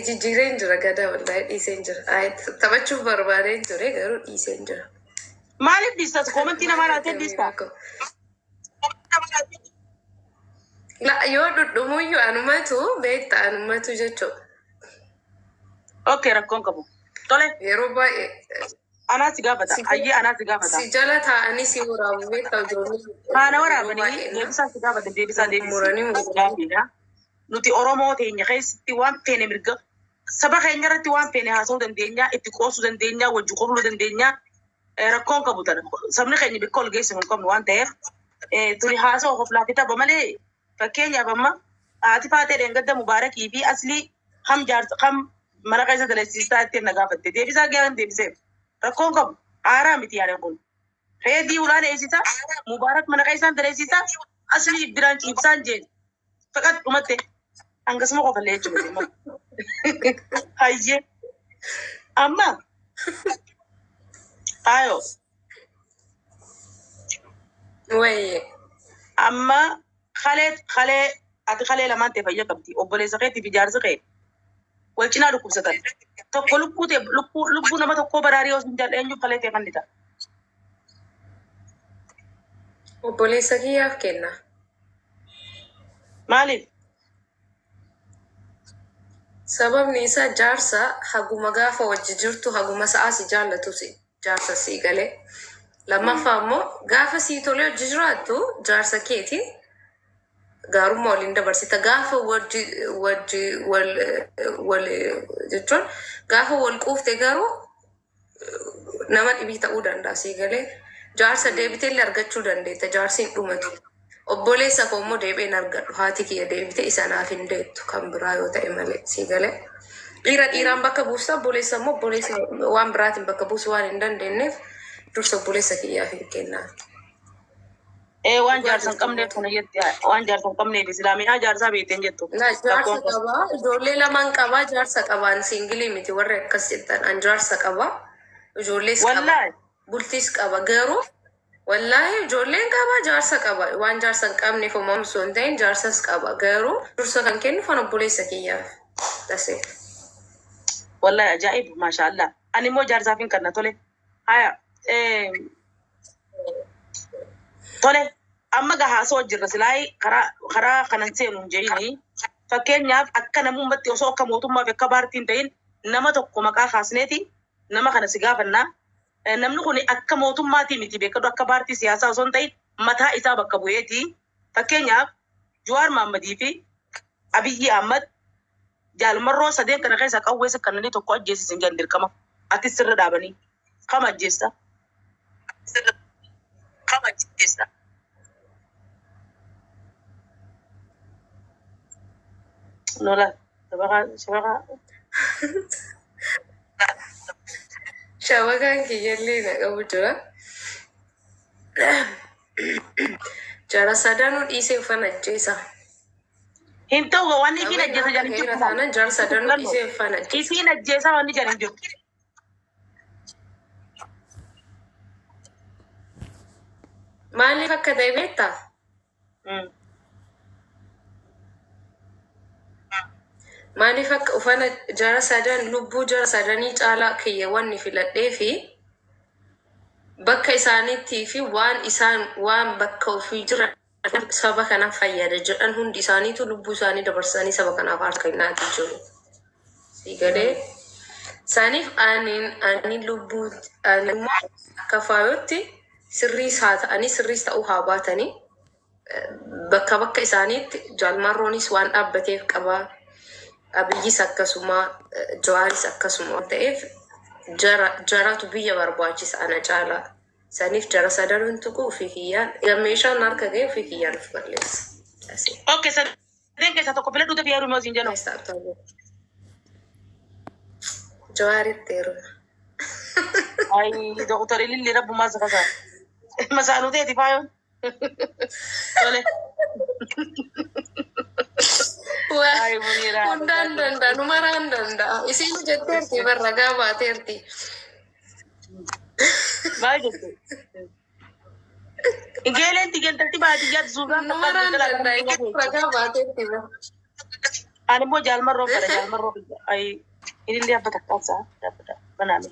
Jijjiireen jira gadaa wallaahi dhiiseen jira. Ay, taphachuuf barbaadeen ture garuu dhiiseen jira. Maaliif dhiistas? Koomentii namaa laatee dhiista? La yoo dhudhumuyyuu anumatu beekta anumatu jechuudha. Okay, rakkoon qabu. Tole, Yeroo baay'ee anaa si gaafata. Ayyee anaa si gaafata. Si jala taa'anii si waraabu beekta ijoolleen. Haana Yeroo waraabanii baay'ee na deebisaa si gaafata deebisaa deebisi. muranii muranii. Gaaffiidha. Nuti Oromoo teenya keessatti waan feene mirga saba keenya irratti waan feene haasa'uu dandeenya, itti qoosuu dandeenya, wajji qofluu dandeenya. Rakkoon qabu tana. Sabni keenya bakka ol geessinu hin qabnu waan ta'eef tuni haasa'u qoflaa fi tapha malee fakkeenyaaf amma haati faatee dheengadda Mubaarakii fi Aslii kam jaarsa kam mana keessa dalasiistaa ittiin na gaafatte. Deebisaa gaafa deebiseef rakkoon qabu haaraa miti yaada kun. Reedii ulaan eessisa Mubaarak mana keessaan dalasiisa Aslii biraan ciibsaan jeen faqat dhumatte hangasuma qofallee jechuudha. Hayyee amma ayo Wayye. Amma kalee kalee ati kalee lamaan ta'e fayya qabdi obboleessa keetii fi jaarsi kee wal cinaa dhukkubsatan tokko lubbuu ta'e lubbuu lubbuu nama tokkoo baraarii osoo hin jaalladhe eenyuuf kalee ta'e fannita. Obboleessa kiyyaaf kenna. Maaliif? Sababni isaa jaarsa haguma gaafa wajji jirtu haguma sa'aa si jaallatu si jaarsa si galee. Lammaffaa immoo gaafa sii tolee wajji jiraattu jaarsa keeti gaarummaa waliin dabarsita. Gaafa wajji wajji wal wal jechuun gaafa wal quufte garuu nama dhibii ta'uu danda'a sii galee. Jaarsa deebitee illee argachuu dandeetta. Jaarsi hin dhumatu. Obboleessa koo immoo deebi'ee hin argadhu. Haati kiyya deebite isa naaf hin deettu kan biraa yoo ta'e malee sii galee. Dhiira dhiiraan bakka buusta obboleessa immoo obboleessa waan biraatiin bakka buusuu waan hin dandeenyeef dursa obboleessa kiyyaaf hin kennaa. Ee waan Dhugaa jaarsa hin jirtu qabneef mootii. kana jette waan jaarsa hin qabneef islaamiyaa jaarsaa beekteen jettu. Na jaarsa Rakkoon qabu. qabaa ijoollee lamaan qabaa jaarsa qabaan siingilii miti warri akkas jettan an jaarsa qabaa ijoollees qaba Wallaahi. bultiis qaba garuu wallaahi ijoolleen qaba jaarsa qaba waan jaarsa hin qabneef homaa osoo hin ta'in jaarsas qaba garuu dursa kan kennu fan obboleessa kiyyaaf tasee. Wallaahi ajaa'ib maashaallah. Ani immoo jaarsaaf hin kenna tole. Haya tole amma gaa haasoo jirra silaayii karaa karaa kanan seenu hin jedhini. Fakkeenyaaf akka namummatti osoo akka mootummaa fi akka paartii hin ta'in nama tokko maqaa kaasneeti nama kana si gaafannaa. Namni kun akka mootummaatii miti beekadu akka paartii siyaasaa osoo hin ta'in mataa isaa bakka bu'eeti. Fakkeenyaaf Jawaar Mahammadii fi Abiyyi Ahmad jaalmarroo sadeen kana keessa qawwee kanneen tokko ajjeesisin jedhan dirqama. Atis sirra dhaabanii kam ajjeesta? Lola shabakaa shabakaa. Shabakaan kiyyallee na qabu jira. Jara sadanuu dhiisee ufan ajjeesa. Hin ta'u waan ifiin Qawween ajjeesa harka jedhan hin keera jirtu. taanaan jara sadanuu dhiisee ufan ajjeesa. Ifiin ajjeesaa waan jedhan hin jirtu. Maaliif akka ta'e beektaa? Maaliif akka ufana jara sadan lubbuu jara sadanii caalaa kiyya wanni filadhee fi bakka isaaniittii fi waan isaan waan bakka ofii jiran saba kanaaf fayyada jedhan hundi isaaniitu lubbuu isaanii dabarsanii saba kanaaf harka kennaatii jiru. Si galee saniif ani lubbuu ani immoo akka faayootti sirriis haa ta'anii sirriis ta'uu haa baatanii bakka bakka isaaniitti jaalmarroonis waan dhaabbateef qabaa. Abiyyis akkasuma Jawaaris akkasuma waan ta'eef jara jaratu biyya barbaachisa ana caalaa. Saniif jara sadanuun tuqu ofii kiyyaan egaa meeshaan harka ga'e ofii kiyyaan of balleessa. Asii. Okay, sadeen keessaa tokko filadhuu dafii heerumi osoo hin jennu. Nice ta'a. Jawaaritti heeruma. Ay, doktor Ililli rabbumaa si kasaa. Masaaluu ta'eeti faayoon. Tole. Ay, Muniira. Hundaan danda'a, numaraan danda'a. Isiin jetteerti barra ragaa baateerti. Maal jette? Geeleen tigentalti baadiyyaatti suuraan Numaraan danda'a, isiin ragaa baateerti bara. Ani immoo jaalmarroo fedha jaalmarroo fedha. Ayi ilillee abba takka dhaabbata banaame.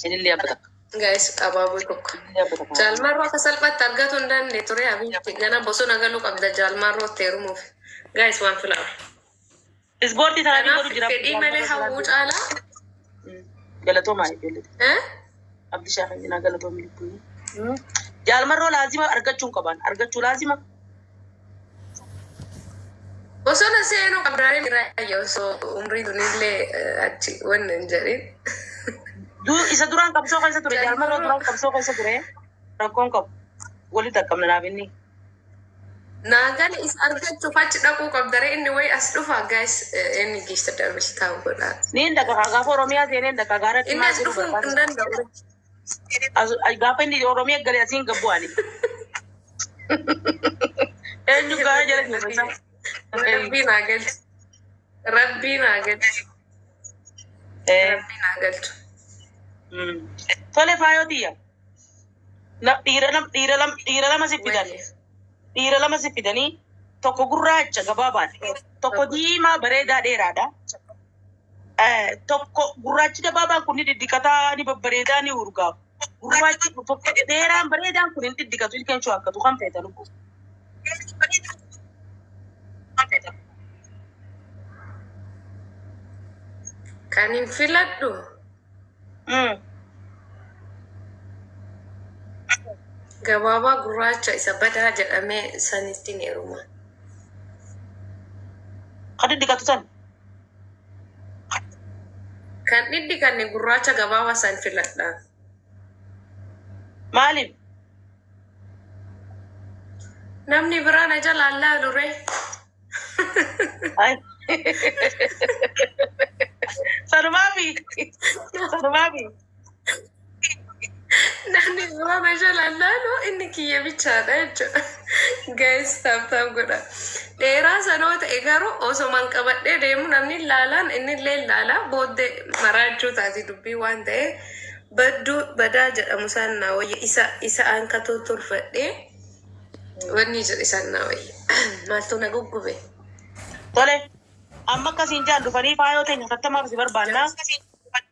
Ilillee abba takka. Guys, abaaboo tokko. Ilillee abba takka. Jaalmarroo akka salphaatti argatu hin dandeenye ture abiitti. Gana bosona galuu qabda jaalmarroo itti heerumuuf. Guys, waan filaawu. Ispoortii tanaa Kanaaf godhu jira. fedhii malee hawwuu caalaa. Galatoomaa ijoollee. Eh? Abdishaa kan jenaa galatoomii lubbuun. Jaalmarroo laazima argachuu hin qaban. Argachuu laazima. Bosona seenuu qabdaaree raayya osoo umrii tunillee achi wanni hin jedhin. Isa duraan qabsoo keessa ture. Jaalmarroo duraan qabsoo keessa ture. Rakkoon qabu. Walitti akkam naaf inni. Naagan isa argachuuf achi dhaquu qabdaree inni wayi as dhufa guys, inni geessa dabaltaa godha. Ni hin dhaqa gaafa Oromiyaa seenee hin dhaqa gaara Inni as dhufuu hin danda'u. Gaafa inni Oromiyaa galee asiin gabbu ani. Eenyu gaara jala jiru? Rabbii naa galchu. Rabbii naa galchu. Rabbii naa galchu. Tole faayoo tiyya. Dhiira lama si fidan. Dhiira lama si fidanii tokko gurraacha gabaabaadha. Tokko diimaa bareedaa dheeraadha. Tokko gurraachi gabaabaan kun ni diddiqataa ni babbareedaa ni urgaa. Gurraachi tokko dheeraan bareedaan kun hin diddiqatu ilkeen shookkatu kan feeta lubbu. Kan hin filadhu gabaabaa gurraacha isa badaa jedhamee sanitti ni heeruma. Kan diddiqatu san. Kan dhidhiqanne gurraacha gabaabaa san filadha. Maaliif? Namni biraa na jalaan laalu ree. Ay. Sanumaafi. Sanumaafi. Namni biraa na jalaan laalu inni kiyya bichaadha jechuudha. Guys, tap tap godha. Dheeraa sanoo ta'e garuu osoo man qabadhee deemu namni laalaan inni illee laalaa booddee maraachuu taati dubbii waan ta'e badduu badaa jedhamu san naa wayya isa aankatoo tolfadhee wanni jedhe san naa wayya. Maaltu na guggube? Tole. Amma akkasiin jaan dhufanii faayoo teenya tattamaaf si barbaanna.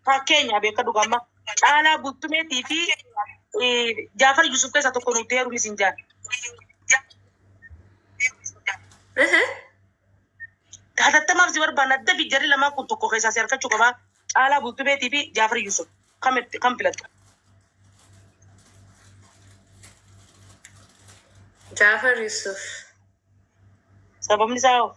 Fakkeenya beekadhu amma Caalaa Bultumeetii fi Jaafar Yusuf keessaa tokko nuti heerumi siin jaan. Hatattamaaf si barbaanna adda fi jarri lamaan kun tokko keessaa si argachuu qabaa. Caalaa Bultumeetii fi Jaafar Yusuf kam filatta? Jaafar Yusuf. Sababni isaa hoo?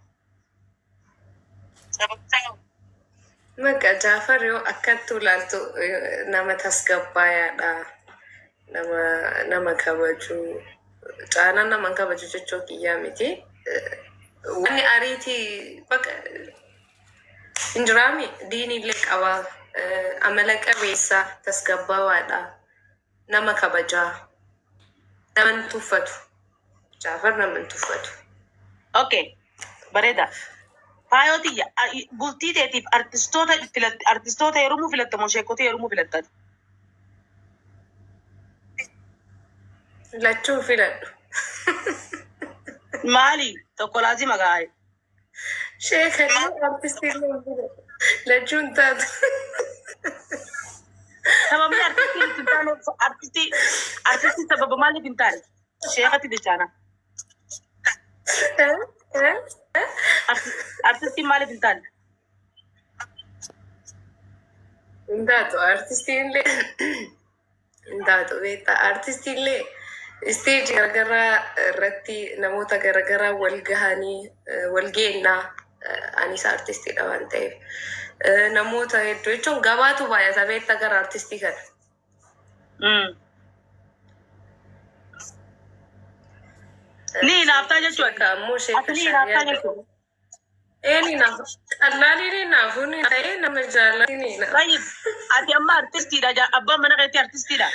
Maqa Jaafar yoo akkatti ilaaltu nama tasgabbaayaadha. Nama kabaju. Caalaan nama hin kabaju jechuu kiyyaa miti. Wanni ariitii bakka hin jiraami diinillee qaba. Amala qabeessa tasgabbaawaadha. Nama kabajaa. Nama hin tuffatu. Jaafar nama hin tuffatu. Okay. Bareeda. Faayoo tiyya bultii teetiif artistoota filatte artistoota heerumuu filatta moo sheekota heerumuu filatta? Lachuu filadhu. Maali? Tokko laazima gaa'e. Sheekallee artistiillee hin filadhu. Lachuun taatu. Sababni artistiin itti hin taane artistii sababa maaliif hin taane? Sheekatti jechaana. Artistiin maaliif hin taane? Hin taatu artistiillee hin taatu beektaa artistiillee stage garagaraa irratti namoota garagaraa wal gahanii wal geennaa anis artistiidha waan ta'eef namoota hedduu jechuun gabaatu baay'ata beektaa gara artistii kana. Ni hinaaftaa jechuudha. Sheeka ammoo sheeka Ati ni hinaaftaa shari'aa. jechuudha. Ee ni naafu. Qallaalii ni naafu ni ta'ee nama jaalladhi ni naafu. Tayyib ati amma artistiidha abbaan mana keetii artistiidha.